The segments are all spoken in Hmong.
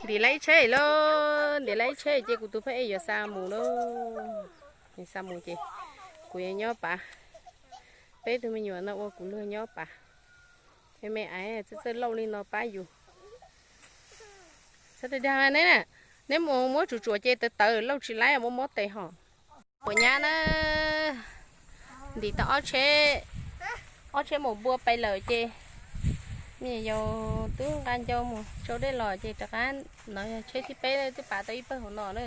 Ntim lawv ib tsheb lauj, ntim lawv ib tsheb ces kuv tus phab ej yuav xa mus lauj. Xa mus ces kuv yuav nyob pav. Peb tug me nyuam no ua kuv luag nyob pav. Me me aiv txawj txawj lauj li no pab yus. Txhob dag dag ne, neb mus muab tsuam tsuam ces tawv tawv lauj tsis laib mob mob tes hos. Quav nyab na, ntim tau ob tsheb, ob tsheb maum npua pais lawm ces me nyuam yaus twb nqa ncau mus tsau dej los ces rov qab. No yog tsheb thib peb twb pav tau ib pawg hauv no na,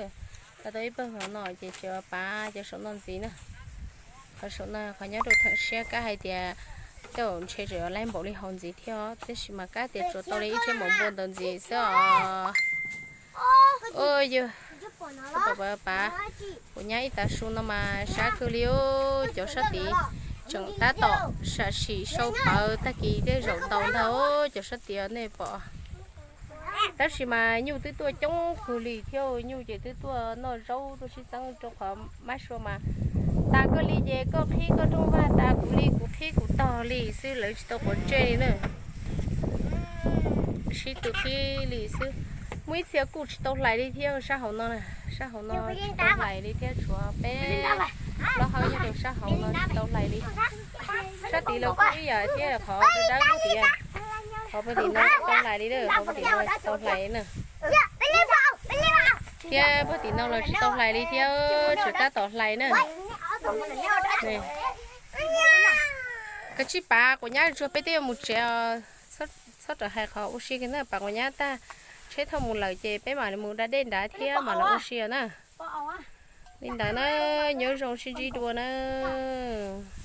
pav tau ib pawg hauv no ces tseem pav cov saum no ntxiv na. Qhov saum no qhov nyob rau theem siab kab hais tias tej zaum ntshe tseem yuav laib npaum li hauv ntxiv thiab os, tab sis mas kab tias tsuas tau li ib tsheb maum npua ntawd ntxiv xwb os. Ua yog pav, quav nyab ib tav su no mas sab kawg li os. Cov sab tid tseem tab tom sam sim sau pawv tag kis tej zaum ntaus ntag os cov sab tid nej pom. Tab sis mas nyuj twb tuaj coob kawg li thiab, nyuj ces twb tuaj noj zaub tuaj sib txeeb rau qhov mab sua mas tas koj li ces koj qhib koj rooj vag, tas kuv li kuv qhib kuv tog li xwb, lawv tsis tau quav ntsej li na. Sib tw qhib li xwb. Muaj ib txhia kuj tsis tau hlais li thiab, sab hauv no, sab hauv no tsis tau hlais li thiab, tshuav peb plaub hawb nyob rau sab hauv no tsis tau hlais li. Sab tid los kuj ib yam thiab, qhov dawb dawb tias, qhov puag tim no tsis tau hlais li, qhov puag tim no tsis tau hlais na. Thiab puag tim no los tsis tau hlais li thiab, tseem tab tom hlais na. Kav tsij pav quav nyab tsuag peb twb yuav mus tsev os. Txhob rawm hais qhov ua si kiag na, pav quav nyab tag tsheb thauj mus lawm ces peb mam li mus da dej nrad thiab mam los ua si os na. Li ntawd na, nyob zoo sib ntsib dua nawb.